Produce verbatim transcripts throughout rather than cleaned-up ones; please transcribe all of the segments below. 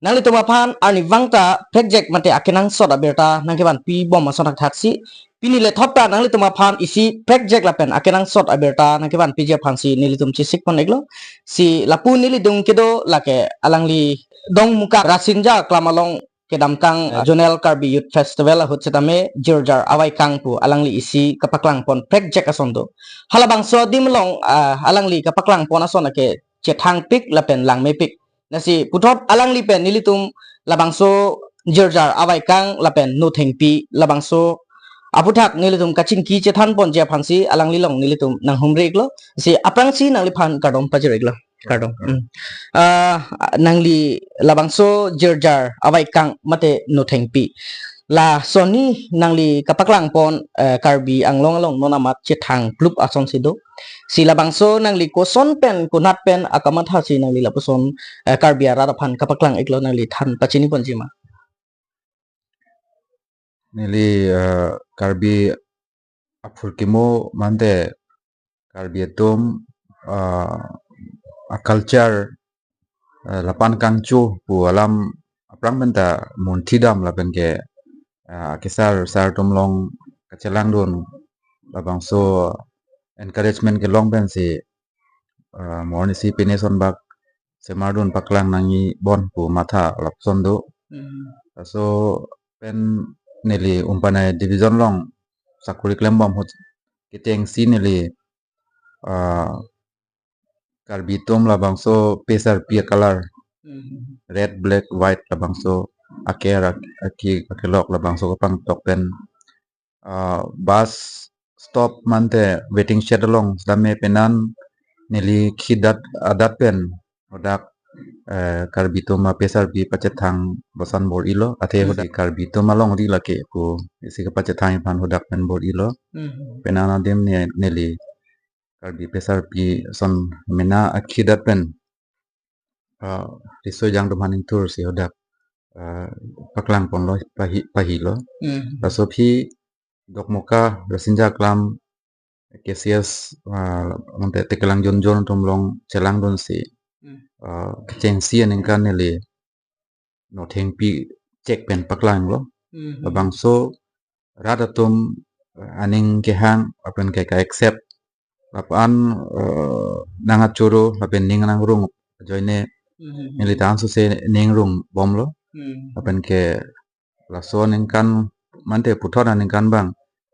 Nanglitum aphan arnivang ta prekjak mate akenangsot abirta nangkevanpi bom ason thakthaksi. Pini lethop ta nanglitum aphan isi prekjak lapen akenangsot abirta nangkevanpiji aphansi nelitum chesik pon-iklo. Si lapu nelitum kedo lake alangli Dongmukak Rasinja Aklam along kedamtang, eh, Zonal Karbi Youth Festival ahut setame Jirjar Avaikang pu alangli isi kapaklang pon prekjak ason do. Halabangso adim along, ah, alangli kapaklang pon ason ake chethangpik lapen langmepik. Lasi puthot alangli pen nelitum labangso Jirjar Avaikang lapen Nothengpi labangso aputhak nelitum kachingki chethan ponji aphansi alangli along nelitum nanghumri-iklo. Si aphrangsi nangliphan kardom pajir-iklo. Kardom. Hmm. Ah, nangli labangso Jirjar Avaikang mate Nothengpi, lason nangli kapaklang pon, eh, Karbi Anglong along non amat chethangplup asonsi do. Si labangso nangli koson pen konat pen akamathasi nangli lapuson, eh, Karbi arat aphan kapaklang-iklo, nangli than pachini ponji ma? Neli, eh, Karbi aphurkimo mate Karbi atum, eh, aculture, eh, lapen kangcho pu alam aphrang penta munthidam lapen ke, eh, kesar sar atum along kachelangdun labangso encouragement kelong pensi, eh, mo arnisi pine ason bak semardun paklang nangji bon pu matha lapuson do. Hmm. Laso pen neli Umpanai Division along sakori klembom ahut kechengsi neli, eh, Karbi atum labangso pesarpi acolor, hmm, red, black, white labangso aker ak-, aki akelok labangso kapangtok pen, ah, bus stop mate waiting shed along setame penan neli khidat adat pen hadak, eh, Karbi atum apesarpi pachethang bosan bor-ilo, athe, hmm, hadak Karbi atum alongri lake pu isi kapachethang aphan hadak pen bor-ilo. Hmm. Penan adim ne neli Karbi pesarpi ason mena akhidat pen, ah, riso ejang atum aphan ingthursi hadak, ah, paklang ponlo, pahi, pahilo. Hmm. Laso aphi Dongmukak Rasinja Aklam K C S, ah, mate Tekelang Zonzon atum along chelangdunsi, hmm, ah, kechengsi aningkan neli Nothengpi chek pen paklanglo. Hmm. Labangso rat atum, eh, aning kehang lapen ke ka-accept lapen, eh, nang achoro lapen ning nangrung ajoine, hmm, neli ta ansose ning rungbomlo. Hmm. Lapen ke laso aningkan mate puthot aningkan abang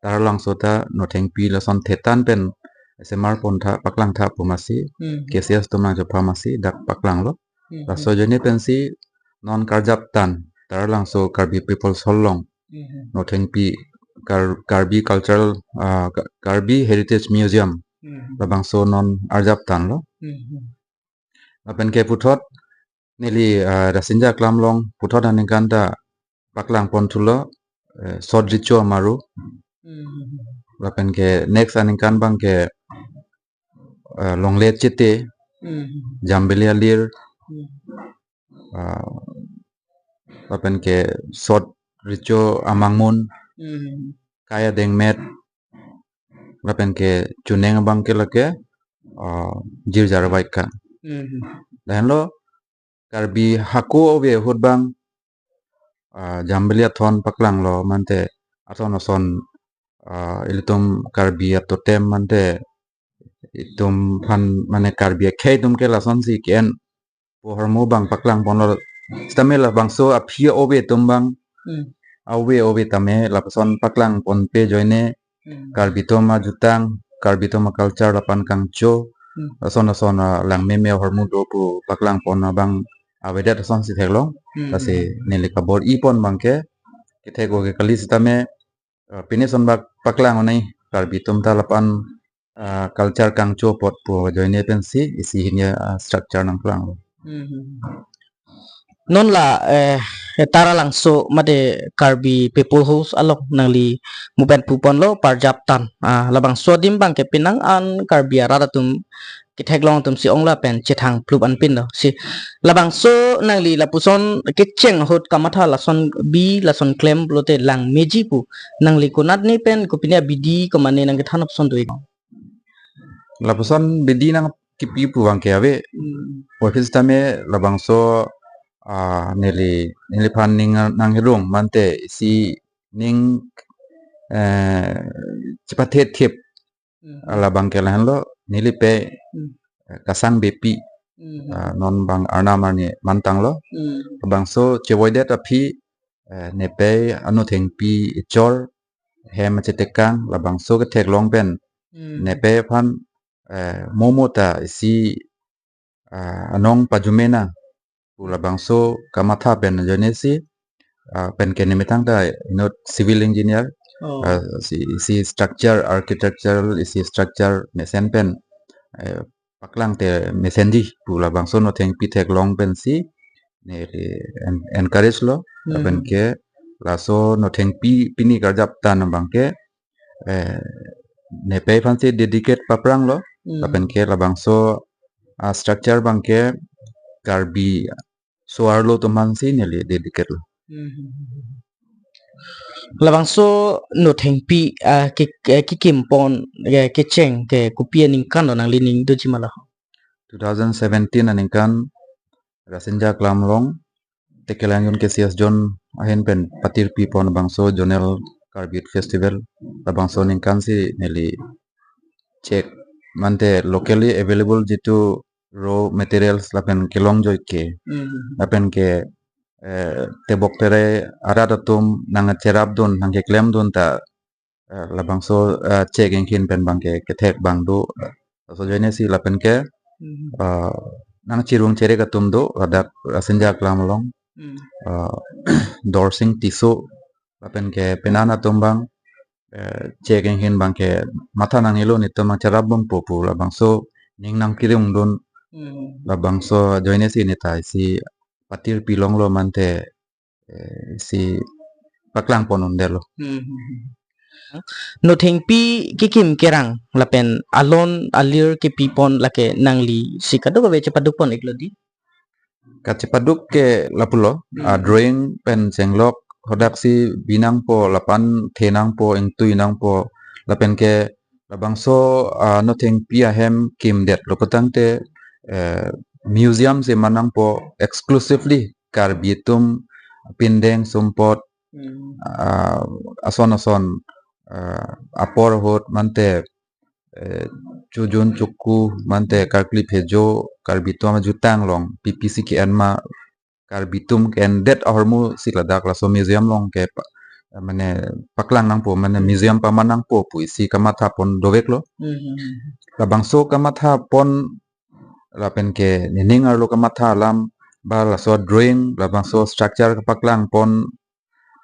Taralangso ta Nothengpi lason thetan pen semar pontha paklang tha pu masi, hmm, K C S atum nangchopha masi dak paklanglo. Hmm. Laso ajoine pensi non karjap tan Taralangso Karbi People's Hall along, hmm, Nothengpi Kar-, Karbi Cultural, ah, Ka-, Karbi Heritage Museum, hmm, labangso non arjap tanlo. Hmm. Lapen ke puthot neli, ah, Rasinja Aklam along puthot aningkan ta paklang pon thulo, eh, Sot Richo Amaru. Hmm. Lapen ke next aningkan abang ke, eh, Longle Chete, hmm, Jambili Alir, hmm, ah, lapen ke Sot Richo Amangmun, hmm, Kaya Dengmet, lapen ke chuneng abang ke lake, ah, Jirjar Avaikang. Hmm. Lahenlo Karbi hako ave ahut abang, ah, Jambili Athon paklanglo mate athon ason, ah, ilitum Karbi atotem mate itum aphan mane Karbi akhei atum ke lasonsi ke-en pu ahormu abang paklang ponlo. Sitame labangso aphi ave atum abang, hmm, ave ave tame lapuson paklang ponpe ajoine, hmm, Karbi atum ajutang, Karbi atum aculture lapen kangcho, hmm, lason lason, ah, langmeme ahormu do pu paklang pon abang avedet asonsi theklong. Hmm. Lasi neli kabor-i pon abang ke kethek-o ke kali sitame, ah, pine ason bak paklang onai Karbi atum ta lapen, ah, culture kangcho apot pu ajoine pensi isi hini, ah, structure nangpaklang. Hmm. Non la, eh, Taralangso mate Karbi People House along nangli mupen puponlo parjap tan. Ah, labangso adim abang ke penang an Karbi arat atum ketheklong atumsi ong lapen chethang plup anpin do. Si labangso nangli lapuson kecheng ahut kamatha lason bi lason klem pulote langmeji pu nangli konatne pen kopine abidi komane nangkethan apson do-ik? Lapuson bidi nangkipi pu abang ke ave. Hmm. Office tame labangso ah, neli, neliphan ning nanghirung mante isi ning, eh, chepathe thip. Hmm. Labang ke lahenlo, nelipei, Hmm. eh, Kasang Beypi, Hmm. ah, non bang arnam arni mantanglo. Hmm. Labangso chevoidet aphi, eh, nepei Anothengpi echor, hem achetekang, labangso ketheklong pen, Hmm. nepei aphan, eh, mo mo ta isi, ah, anong pajume nang pu labangso kamatha pen ajoine si, ah, pen ke nemetang ta inut civil engineer, Oh. ah, si, isi structure, architectural, isi structure mesen pen, eh, paklang te mesenji pu labangso Nothengpi theklong pensi neli en-, encourage lo, Hmm. lapen ke laso Nothengpi pini karjap tan abang ke, eh, nepei aphansi dedicate paprang lo, Hmm. lapen ke labangso, ah, structure abang ke Karbi so-arlo atum aphansi neli dedicate lo. Hmm. Labangso Nothengpi, ah, ke, ke, kekim pon, ke, kecheng ke kopi aningkan lo nangli ning doji ma la? Two thousand seventeen aningkan Rasinja Aklam along Tekelangjun K C S Zone ahin pen patirpi pon bangso Zonal Karbi Youth Festival, labangso aningkan si neli chek mante locally available jitu raw materials lapen kelong joike, Hmm. lapen ke, eh, tebok tere arat atum nangcherapdun, nangkeklemdun ta, eh, labangso, eh, chek inghin pen abang ke kethek abang do. Laso ajoine si lapen ke, Hmm. eh, nangchirung cherek atum do, ladak Rasinja Aklam along, Hmm. eh, Dorsing Tisso, lapen ke penan atum abang, eh, chek inghin abang ke matha nanghelo, netum nangcherap bompo pu labangso ning nangkirungdun, Hmm. labangso ajoine si neta isi patirpi longlo mante, eh, isi paklang pon un-edetlo. Hmm. Nothengpi kekim kerang lapen alon alir kepi pon lake nangli si kadokave chepaduk pon iklo di? Kachepaduk ke lapulo, Hmm. ah, drawing pen chenglok hadak si bi nangpo, lapen the nangpo, ingtui nangpo, lapen ke labangso, ah, Nothengpi ahem kimdetlo putangte, eh, museum si man nangpo, exclusively Karbi atum pindeng sumpot, Hmm. ah, ason ason, ah, apor ahut mante, eh, chojun choku mante karkli phejo, Karbi atum ajutang along P P C ke-en ma, Karbi atum ke-endet ahormu si ladak laso museum along ke pa-, mane paklang nangpo, mane museum paman nangpo pu isi kamatha pon doveklo. Hmm. Labangso kamatha pon lapen ke nening arlo kamatha alam ba laso drawing, labangso structure kapaklang pon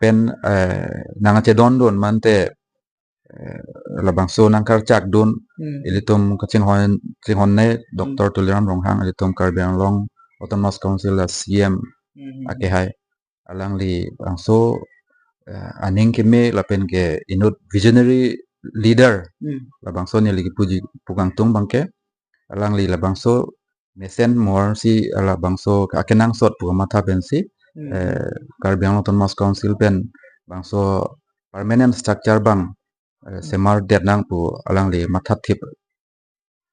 pen, eh, nangchedondun mante, eh, labangso nangkarchakdun, Hmm. ilitum kachinghon, chinghonne Hmm. Doctor Tuliram Ronghang, ilitum Karbi Anglong Autonomous Council a C M Hmm. akehai. Alangli bangso, eh, aning keme lapen ke inut visionary leader. Hmm. Labangso neli kipuji pu kangtung abang ke, alangli labangso mesen mor si labangso akenangsot pu kamatha pensi, Hmm. eh, Karbi Anglong Autonomous Council pen bangso permanent structure abang, eh, Hmm. semardet nang pu alangli mathathip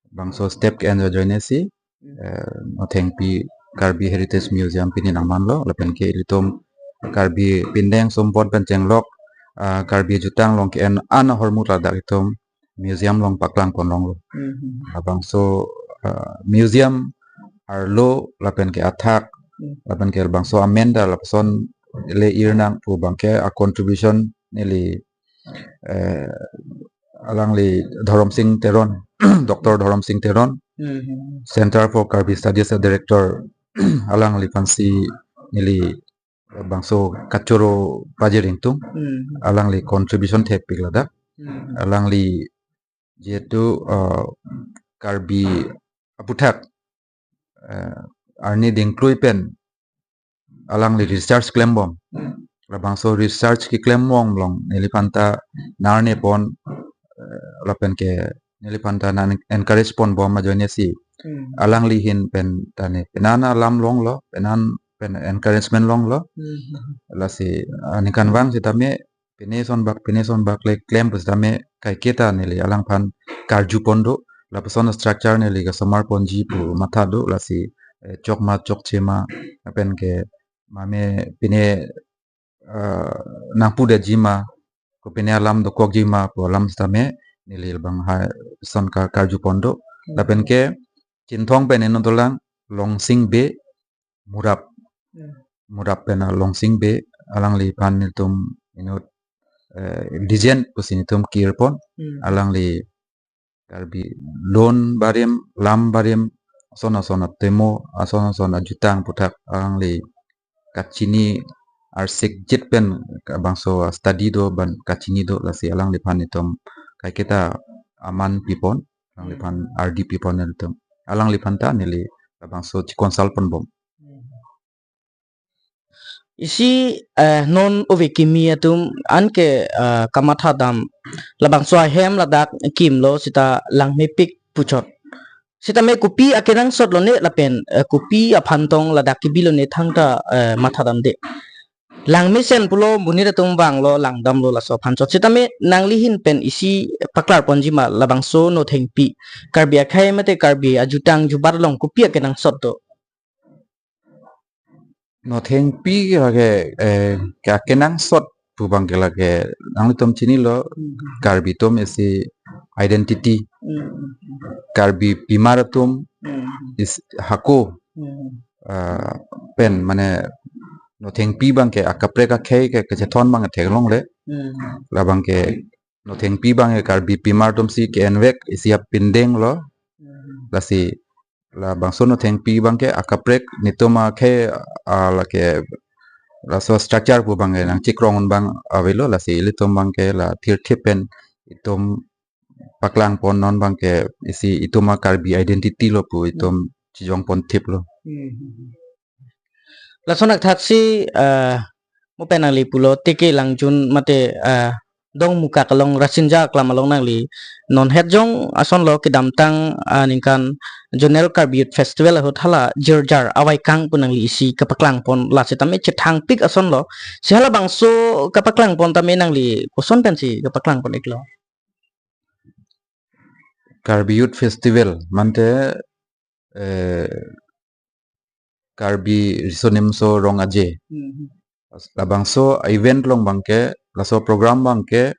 bangso step ke-en ajoine si, Hmm. eh, Nothengpi Karbi Heritage Museum pini nangmanlo, lapen ke ilitum Karbi pindeng sumpot pen chenglok, ah, Karbi ajutang along ke-en an ahormu ladak itum museum along paklang pon longlo. Hmm. Labangso, ah, museum arlo lapen ke athak, Hmm. lapen ke labangso amen ta lapuson le-ir nang pu abang ke a contribution neli, eh, alangli Dhorom Sing Teron, Doctor Dhorom Sing Teron, Hmm. Center for Karbi Studies a director, alangli aphansi neli bangso kachoro pajir ingtung, Hmm. alangli contribution thekpik ladak, Hmm. alangli jihetu, eh, Karbi aputhak, eh, arni dingklui pen alangli research klembom. Hmm. Labangso research keklembom along neliphan ta nangne pon, eh, lapen ke neliphan ta nang encourage ponbom ajoine si. Hmm. Alangli ahin pen ta ne penan alam longlo, penan pen encouragement longlo. Hmm. Lasi, ah, aningkanvang sitame pine sonbak, pine sonbak le klem pusitame kaiketa neli alangphan karju pon do, lapuson structure neli kasamar ponji pu matha do, lasi, eh, chokma chokche ma, lapen ke mame pine, eh, nangpudetji ma, kopine alam dokokji ma pu alam sitame neli labang ha son ka karjupon do. Hmm. Lapen ke Chinthong pen inut dolang Longsing Bey, Murap. Hmm. Murap pen a Longsing Bey, alangliphan nelitum inut, eh, legend pusi nelitum kirpon. Hmm. Alangli Karbi lun barim, lam barim, ason ason atemo, ason ason ajutang aputhak alangli kachini arsikjit pen labangso study do, ban kachini do, lasi alangliphan nelitum kaiketa aman pipon, alangliphan ardi pipon nelitum. Alangliphan ta neli labangso chikonsal ponbom. Isi, eh, non ove kimi atum anke, eh, kamathadam labangso ahem ladak kimlo seta langmepik puchot. Sitame kopi akenangsot lone lapen, eh, kopi aphantong ladak kibilo ne thangta, eh, mathadamde. Langmesen pulo, monit atum vanglo, langdamlo laso aphanchot. Sitame nangli ahin pen isi paklarponji ma labangso Nothengpi, Karbi akhei mate Karbi ajutang jubat along kopi akenangsot do? Nothengpi lake, eh, ke akenangsot pu abang ke lake nanglitum chinilo, Hmm. Karbi atum isi identity. Hmm. Karbi pimar atum Hmm. is hako, Hmm. ah, pen mane Nothengpi abang ke akaprek akhei ke kachethon abang theklongle. Hmm. Labang ke Nothengpi abang ke Karbi pimar atum si ke-envek isi apindeng lo. Hmm. Lasi labangso Nothengpi abang ke akaprek nelitum akhei, ah, lake laso structure pu abang ke nangchikrong un abang avelo, lasi ilitum abang ke la thirthip pen itum paklangpon non abang ke isi itum a-Karbi identity lo pu itum chijongpon thiplo. Hmm. Lason athak si, eh, mo pen nangli pulo T K Langjun mate, eh, Dongmukak along Rasinja aklam along nangli non hetjong asonlo kedamtang, ah, ningkan Zonal Karbi Youth Festival ahut hala Jirjar Avaikang pu nangli isi kapaklangpon, la sitame chethangpik asonlo. Si halabangso kapaklangpon tame nangli koson pensi kapaklangpon-iklo? Karbi Youth Festival mante, eh, Karbi Riso Nimso Rong Aje. Hmm. Labangso event along abang ke, laso program abang ke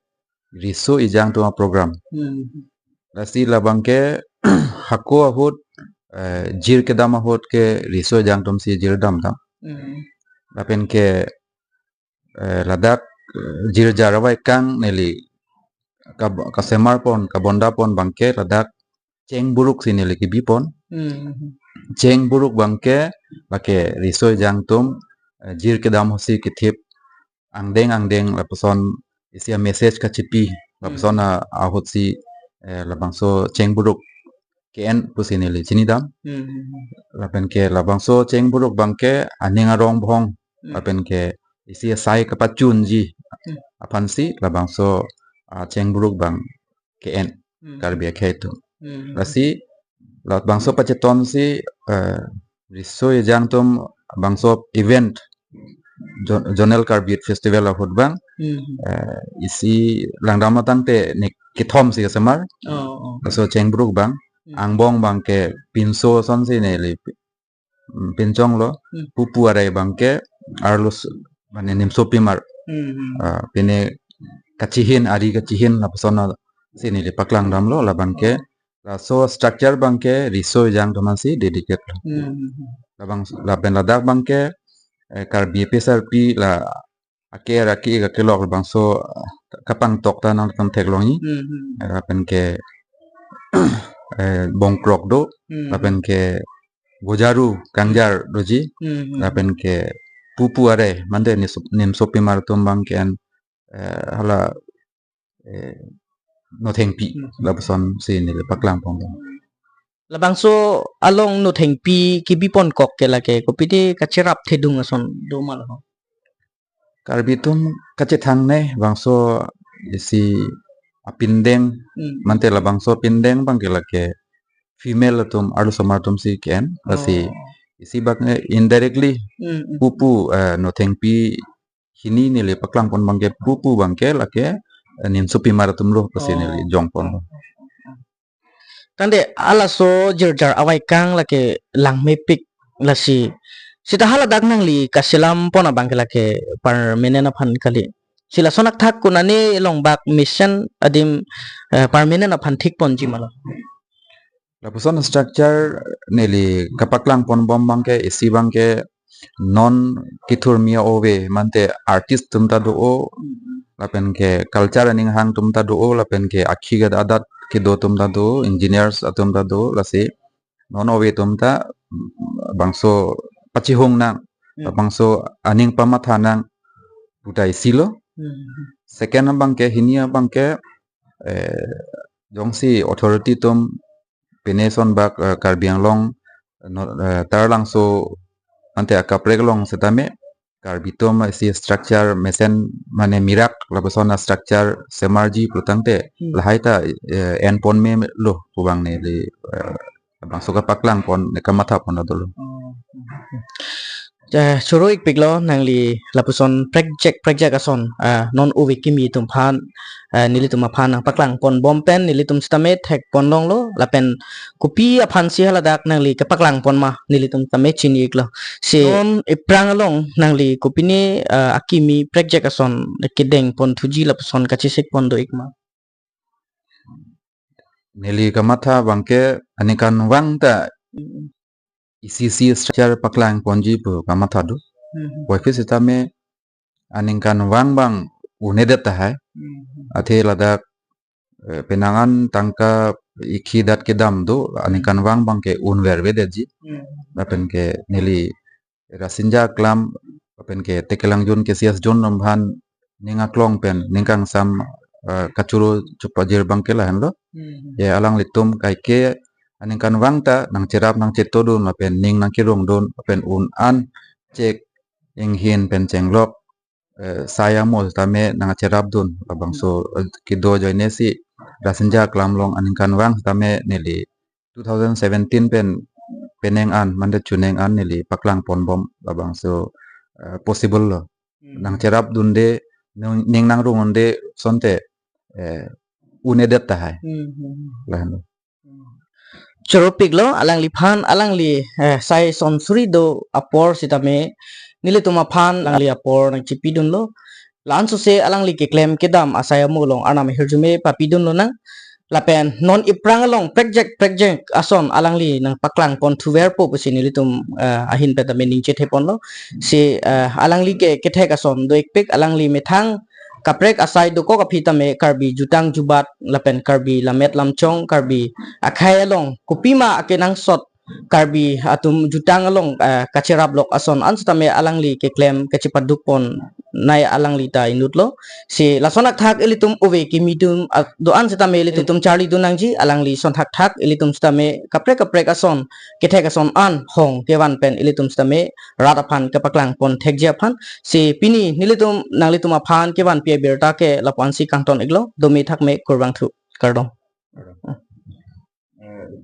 riso ejang atum a-program. Hmm. Lasi labang ke hako ahut, eh, jir kedam ahut ke riso ejang atum si jir damdam. Hmm. Lapen ke, eh, ladak, eh, Jirjar Avaikang neli kab-, kasemarpon, kabondapon abang ke ladak chengburuk si neli kibipon. Hmm. Chengburuk abang ke lake riso ejang atum, eh, jir kedam ahut si kethip angdeng angdeng lapuson isi a-message kachipi, lapuson Hmm. a-, ahut si, eh, labangso chengburuk ke-en pusi neli chinidam. Hmm. Lapen ke labangso chengburuk abang ke aning arong bhong. Hmm. Lapen ke isi asai kapachunji Hmm. aphansi labangso, ah, chengburuk abang ke-en Hmm. Karbi akhei atum. Hmm. Lasi labangso pachetong si, eh, riso ejang atum bangso event Zo-, Zonal Karbi Youth Festival ahut abang, Hmm. eh, isi langdam atangte ne kethom si kesemar. Oh, oh. Laso chengburuk abang, Hmm. angbong abang ke pinso asonsi neli pi-, mm, pinchonglo, Hmm. Pupu Arai abang ke arlos mane nimsopimar. Hmm. Ah, pine kachihin, ari kachihin lapuson si neli paklangdamlo, labang ke laso structure abang ke riso ejang atum si dedicate lo. Hmm. Labang, lapen ladak abang ke, eh, Karbi P S R P la ake ra ke kakelok labangso, ah, kapangtok ta nangtum theklongji. Hmm. Lapen ke, eh, bongkrok do, Hmm. lapen ke gojaru kangjar doji, Hmm. lapen ke Pupu Arai mante niso-, nimsopimar atum abang ke-en, eh, hala, eh, Nothengpi, Hmm. lapuson si neli paklangpon. Labangso along Nothengpi kibiponkok ke lake kopite kacherap thedung ason do ma lo? Karbi atum kachethangne bangso isi apindeng, Hmm. mante labangso apindeng abang ke lake female atum, arlosomar atum si ke-en, lasi Oh. isi abang ke indirectly Hmm, hmm. Pupu, eh, Nothengpi hini neli paklangpon abang ke Pupu abang ke lake, eh, nimsopimar atum lo pusi Oh. neli jongponlo. Tangte halaso Jirjar Avaikang lake langmepik, lasi Seta haladak nangli kachelam pon abang ke lake permanent aphan kali. Si lason athak konane along bak mesen adim, eh, permanent aphan thik ponji ma lo? Lapuson structure neli kapaklang ponbom abang ke isi abang ke non kethurmi ove mate artist atum ta do-o, lapen ke culture aning hang atum ta do-o, lapen ke akhi adat kedo atum ta do, engineers atum ta do, lasi non ove atum ta, mm, bangso pachihung nang, Hmm. bangso aning pamatha nang puta isi lo. Hmm. Second abang ke, hini abang ke, eh, jongsi authority atum pine ason bak, eh, Karbi Anglong, no, eh, Taralangso ante akaprek along setame Karbi atum isi structure mesen mane mirak lapuson a-structure semarji pulotangte Hmm. lahai ta, eh, en pon me lo pu abang neli, eh, bangso kapaklang pon ne kamatha pon dolo. Oh, okay. Eh, choro-ikpiklo nangli lapuson prekjak prekjak ason, ah, non ove kimi atum aphan, eh, nelitum aphan nangpaklang ponbom pen nelitum setame thek pon longlo lapen kopi aphan si haladak nangli kapaklang pon ma nelitum setame chini-iklo. Si non iphrang along nangli kopine, eh, akimi prekjak ason kedeng pon thuji lapuson kachesik pon do-ik ma? Neli kamatha abang ke aningkanvang ta Mm. isi isi structure paklang ponji pu kamatha do. Mm. Puvoiphit setame aningkanvang abang un-edet tahai. Mm. Athe ladak, eh, penang an tangka ikhi adat kedam do, aningkanvang abang ke unvervedetji. Mm. Lapen ke neli Rasinja Aklam, lapen ke Tekelangjun K C S Zone atum aphan ning aklong pen ning kangsam, eh, kachoro chopajir abang ke lahenlo. Hmm. Ye alanglitum kaike aningkanvang ta nangcherap nangchetodun lapen ning nangkerungdun lapen un-an chek inghin pen chenglok, eh, sai amo setame nangcherapdun labangso, eh, kedo ajoine si Rasinja Aklam along aningkanvang setame neli two thousand seventeen pen penang an mate chunang an neli paklang ponbom labangso, eh, possible lo. Hmm. Nangcherapdunde, nung, ning nangrungdunde asonte, eh, un-edet tahai. Hmm, hmm, hmm. Lahenlo. Hmm. Choro-ikpiklo alangliphan, alangli, eh, sai son suri do apor setame nelitum aphan alangli apor nangchipidunlo. La-an sose alangli keklem kedam asai amo along Arnam ahirjume papidun lonang. Lapen non iphrang along prekjak prekjak ason alangli nangpaklang pon thuverpo pusi nelitum, eh, ahin pen tame ning chethe ponlo. Si, eh, alangli ke kethek ason do-ikpik, alangli methang kaprek asai dokok aphi tame Karbi jutang jubat lapen Karbi lammet lamchong, Karbi akhei along kopima akenangsot Karbi atum jutang along, eh, kacheraplok ason an setame alangli keklem kachepaduk ponnei alangli ta inutlo. Si lason athak ilitum ove kimi atum, ah, do-an setame ilitum charlidun nangji, alangli son thakthak ilitum setame kaprek kaprek ason, kethek ason an hong kevan pen ilitum setame rat aphan kapaklang pon thekji aphan. Si pini nelitum nanglitum aphan kevanpi abirta ke lapu-an si kangton-iklo, dome thakme, kurvangthu, kardom.